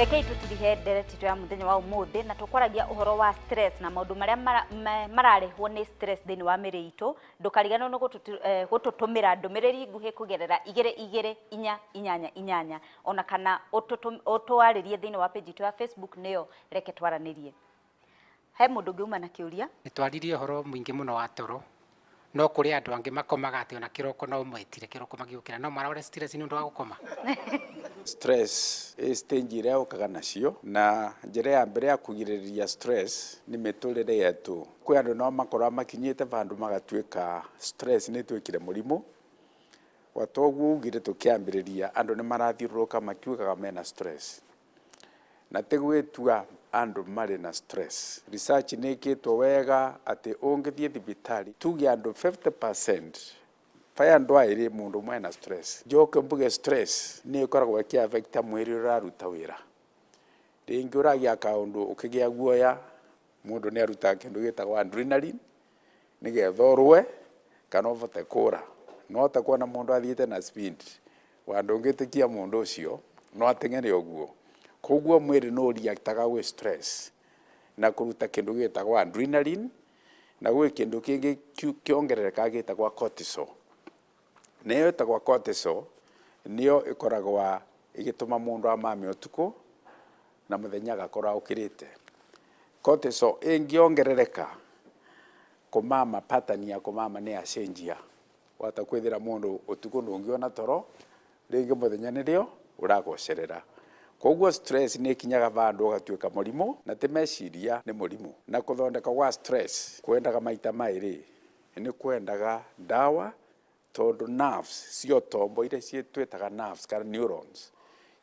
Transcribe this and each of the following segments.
Rekei tũtirihe ndereti itũ ya mũthenya wa ũmũthĩ, na tũkwaragia ũhoro wa stress na maũndũ marĩa mararehwo nĩ stress thĩinĩ wa mĩrĩ itũ. Ndũkariganĩrwo nĩ gũtũtũmĩra ndũmĩrĩri nguhĩ kũgerera 22488, ona kana ũtwarĩrie thĩinĩ wa page itũ ya Facebook, nĩyo Reke Twaranĩrie. He mũndũ ũngĩ uma na kĩũria? Nĩ twaririe ũhoro mũingĩ mũno wa toro, no kũrĩ andũ angĩ makomaga atĩ ona kĩroko no ũmetire kĩroko magĩũkĩra no marware stress nĩ ũndũ wa gũkoma. Stress ĩ stage iria yũkaga nacio, na njĩra ya mbere ya kũgirĩrĩria stress nĩ mĩtũrĩre yetu. Kwĩ andũ no makorwo makinyĩte vandũ magatuĩka stress nĩ ĩtuĩkire mũrimũ. Gwata ũguo ugire tũkĩambĩrĩria, andũ nĩ marathiũrũrũka makiugaga mena stress, na ti gwĩtua andũ marĩ na stress. Research nĩ ĩkĩtwo wega atĩ ũngĩthiĩ thibitarĩ, tuge andũ 50%, baya andũ aĩrĩ, mũndũ ũmwe ena stress. Njoke mbuge stress nĩ ĩkoragwo ĩkĩ affect mwĩrĩ ũraruta wĩra. Rĩngĩ ũragĩa kaũndũ, ũkĩgĩa guoya, mũndũ nĩ arutaga kĩndũ gĩtagwo adrenaline nĩgetha ũrũe kana ũvote kũra. No ta kuona mũndũ athiĩte na speed wa ndũngĩtĩkia mũndũ ũcio no ateng'ere ũguo. Koguo mwĩrĩ nĩ ũreactaga gwĩ stress na kũruta kĩndũ gĩtagwo adrenaline, na gwĩ kĩndũ kĩngĩ kĩongererekaga gĩtagwo cortisol. Na ĩyo ĩtagwo cortisol nĩyo ĩkoragwo ĩgĩtũma mũndũ amame ũtukũ na mũthenya agakorwo okĩrĩte. Cortisol ĩngĩongerereka, kũmama, pattern ya kũmama nĩ yacenjia. Wahota kwĩthĩra mũndũ ũtukũ ndũngĩona toro, rĩngĩ mũthenya nĩrĩo ũragocerera. Koguo stress nĩ ĩkinyaga vandũ ũgatuĩka mũrimũ, na ti meciria, nĩ mũrimũ. Na kũthondeka gwa stress kwendaga maita maĩrĩ. Nĩ kwendaga ndawa, tondũ nerves cia ũtombo iria twĩtaga nerves kana neurons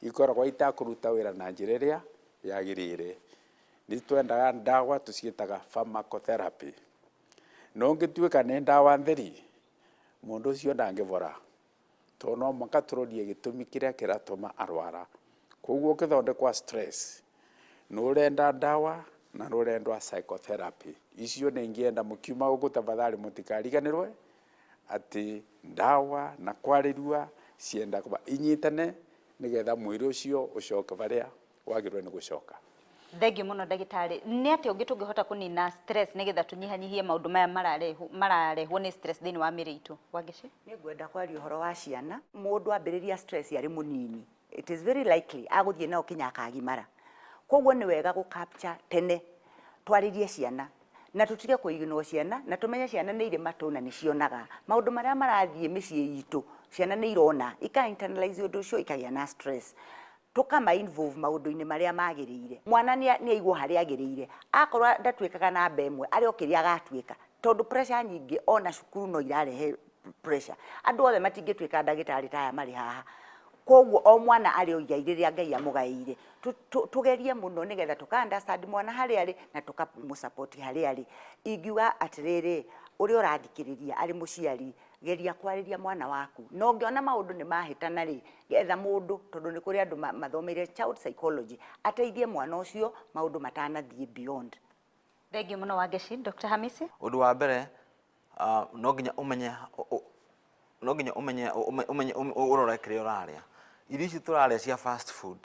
ikoragwo itakũruta wĩra na njĩra ĩrĩa yagĩrĩire. Nĩ twendaga ndawa tũciĩtaga pharmacotherapy. No ũngĩtuĩka nĩ ndawa theri, mũndũ ũcio ndangĩbora, tondũ no mũhaka tũrorie gĩtũmi kĩrĩa kĩratũma arwara. Koguo ũkĩthondekwa stress nĩ ũrenda ndawa na nĩ ũrendwa psychotherapy. Icio nĩ ingĩenda mũkiuma gũkũ, tafadhali mũtikariganĩrwe atĩ ndawa na kwarĩrua cienda inyitane nĩgetha mwĩrĩ ũcio ũcoke barĩa wagĩrĩirwo nĩ gũcoka. Thengiũ mũno, ndagĩtarĩ. Nĩ atĩa ũngĩ tũngĩhota kũnina stress nĩgetha tũnyihanyihie maũndũ maya mararehwo nĩ stress thĩinĩ wa mĩrĩ itũ? Wangeci? Nĩ ngwenda kwaria ũhoro wa ciana. Mũndũ ambĩrĩria stress arĩ mũnini, it is very likely agũthiĩ nayo kinya akagimara. Koguo nĩ wega gũ capture tene, twarĩrie ciana na tũtige kũignore ciana, na tũmenye ciana nĩ irĩ matũ na nĩ cionaga maũndũ marĩa marathiĩ mĩciĩ itũ. Ciana nĩ irona, ika internalize ũndũ ũcio, ikagĩa na stress. Tũkama involve maũndũ-inĩ marĩa magĩrĩire. Mwana nĩ aigwo harĩa agĩrĩire. Akorwo ndatuĩkaga namba 1, arĩ o kĩrĩa agatuĩka, tondũ pressure nyingĩ ona cukuru no irarehe pressure. Andũ othe matingĩtuĩka ndagĩtarĩ ta aya marĩ haha. Koguo o mwana arĩ o igai rĩrĩa Ngai amũgaĩire. Tũgerie mũno nĩgetha tũka understand mwana harĩa arĩ na tũkamũ support harĩa arĩ. Ingiuga atĩrĩrĩ, ũrĩa ũrathikĩrĩria arĩ mũciari, geria kwarĩria mwana waku, na ũngĩona maũndũ nĩ mahĩtana rĩ, etha mũndũ, tondũ nĩ kũrĩ andũ mathomeire child psychology, ateithie mwana ũcio maũndũ matanathiĩ beyond. Thengiũ mũno, Wangeci. Dr. Hamisi? Ũndũ wa mbere, no nginya ũmenye no nginya ũmenye ũmenye ũrore kĩrĩa ũrarĩa. Irio ici tũrarĩa cia fast food,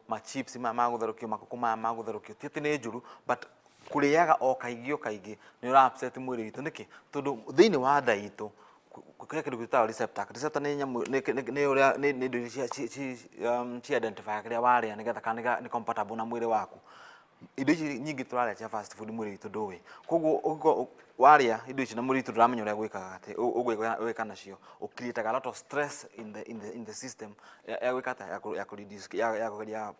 ma chips maya ma gũtherũkio, makũkũ maya ma gũtherũkio, ti atĩ nĩ njũru, but kũrĩaga o kaingĩ o kaingĩ nĩ ũra upset mwĩrĩ witũ. Nĩkĩ? Tondũ thĩinĩ wa nda itũ he kĩndũ gĩtagwo receptor. Receptor nĩ nyamũ, nĩ ũrĩa nĩ indo iria ci identify kĩrĩa warĩa nĩgetha kana nĩ compatible na mwĩrĩ waku. Indo ici nyingĩ tũrarĩa cia fast food, mwĩrĩ witũ ndũĩ. Koguo ũngĩkorwo warĩa indo ici na mwĩrĩ witũ ndũramenya ũrĩa gwĩkaga, atĩ ũgwĩka nacio, ũcreataga a lot of stress in the system ya gwĩka atĩa, ya kũ reduce, ya kũgeria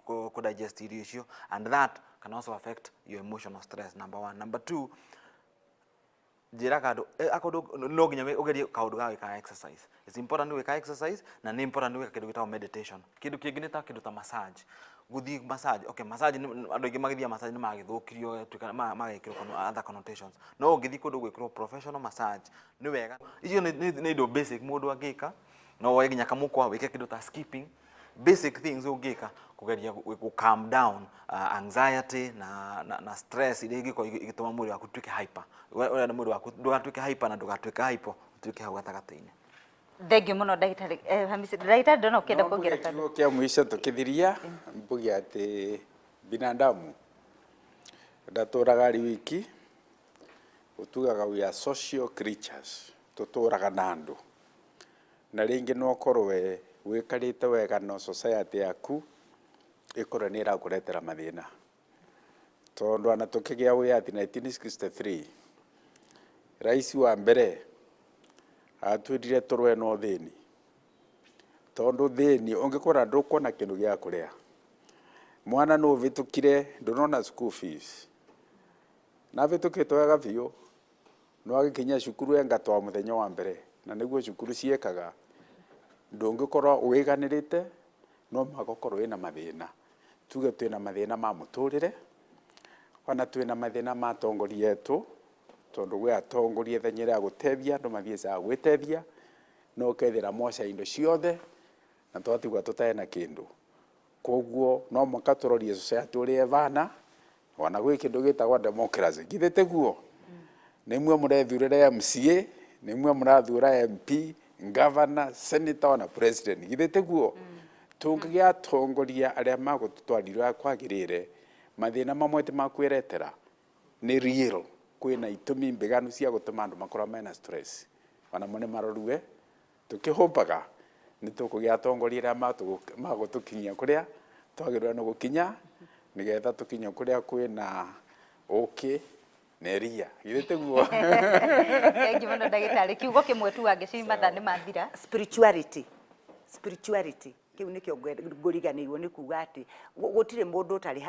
kũ digest irio icio, and that can also affect your emotional stress, number one. Number two, njĩraga andũ, akorwo no nginya ũgerie kaũndũ ga gwĩka exercise. It's important gwĩka exercise, na nĩ important gwĩka kĩndũ gĩtagwo meditation. Kĩndũ kĩngĩ nĩ ta kĩndũ ta massage, gũthiĩ massage. Okay, massage, andũ aingĩ magĩthiĩ massage nĩ magĩthũkirio, ĩgatuĩka magekĩrwo other connotations, no ũngĩthiĩ kũndũ gwĩkĩrwo professional massage nĩ wega. Icio nĩ indo basic mũndũ angĩka. No woe nginya kamũkwa wĩke kĩndũ ta skipping, basic things ũngĩka kũgeria gũ calm down anxiety na stress iria ingĩkorwo igĩtũma mwĩrĩ waku ũtuĩke hyper. Ũrenda mwĩrĩ waku ndũgatuĩke hyper na ndũgatuĩke hypo, ũtuĩke hau gatagatĩ-inĩ. Thengiũ mũno ndagĩtarĩ. Hamisi, ndagĩtarĩ, ndona ũkĩenda No mbuge kuongerera kaũndũ. Kiugo kia mwisho tukithiria, mbuge ati binadamu ndatũraga ari wiki. Utugaga we are social creatures, tutũraga na andũ, na rĩngĩ no ũkorwe wĩkarĩte wega no society yaku ĩkorwe nĩ ĩrakũretera mathĩna, tondũ ona tũkĩgĩa wĩyathi 1963, rais wa mbere atwĩrire tũrũe na ũthĩni, tondũ thĩni ũngĩkora ndũkuona kĩndũ gĩa kũrĩa, mwana nĩ ũvĩtũkire, ndũnona school fees, na vĩtũkĩte wega biũ, no agĩkinya cukuru engatwa mũthenya wa mbere, na nĩguo cukuru ciĩkaga. Ndũngĩkorwo wĩganĩrĩte, no mũhaka ũkorwo wĩna mathĩna. Tuge twĩna mathĩna ma mũtũrĩre, ona twĩna mathĩna ma atongoria etũ, tondũ gwĩ atongoria ithenya rĩa gũtethia andũ mathiĩcaga gwĩtethia, no ũkethĩra moca indo ciothe na twatigwa tũtarĩ na kĩndũ. Koguo no mũhaka tũrorie society ũrĩa ĩbana. Ona gwĩ kĩndũ gĩtagwo democracy, githĩ tiguo? Nĩ imwe mũrethurĩra MCA, nĩ imwe mũrathura MP, governor, senator, ona president, githĩ tiguo? Tũngĩgĩa atongoria arĩa magũtũtwarira ũrĩa kwagĩrĩire, mathĩna mamwe ti makwĩretera, nĩ real. Kwĩna itũmi mbiganu cia gũtũma andũ makorwo mena stress, onamo nĩ marorue. Tũkĩhũmbaga nĩ tũkũgĩa atongoria arĩa magũtũkinyia kũrĩa twagĩrĩirwo nĩ gũkinya, nĩgetha tũkinye kũrĩa kwĩna ũkĩ na iria, githĩ tiguo? Thengiũ mũno ndagĩtarĩ. Kiugo kĩmwe tu, Wangeci, mathaa nĩ mathira. Spirituality, spirituality, kĩu nĩkĩo ngũriganĩirwo nĩ kuga atĩ gũtirĩ mũndũ ũtarĩ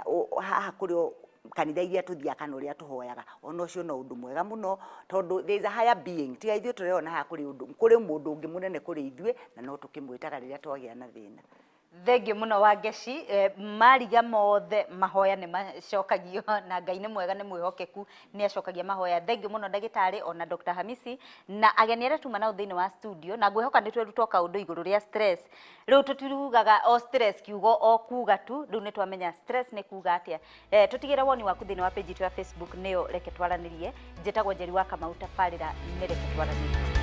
haha kũrĩ o kanitha iria tũthiaga kana ũrĩa tũhoyaga, ona ũcio no ũndũ mwega mũno, tondũ there is a higher being. Tiga ithuĩ tũreyona haha, kũrĩ ũndũ, kũrĩ mũndũ ũngĩ mũnene kũrĩ ithuĩ, na no tũkĩmwĩtaga rĩrĩa twagĩa na thĩna. Thengiũ mũno Wangeci. Mariga mothe mahoya nĩ macokagio, na Ngai nĩ mwega, nĩ mwĩhokeku, nĩ acokagia mahoya. Thengiũ mũno ndagĩtarĩ, ona Dr. Hamisi, na ageni arĩa tuma nao thĩinĩ wa studio, na ngwĩhoka nĩ tweruta kaũndũ igũrũ rĩa stress. Rĩu tũtirugaga o stress kiugo o kuga tu, rĩu nĩ twamenya stress nĩ kuga atĩa. Tũtigĩre woni waku thĩinĩ wa page itũ ya Facebook, nĩyo Reke Twaranĩrie. Njĩtagwo Njeri wa Kamau, tabarĩra nĩ Reke Twaranĩrie.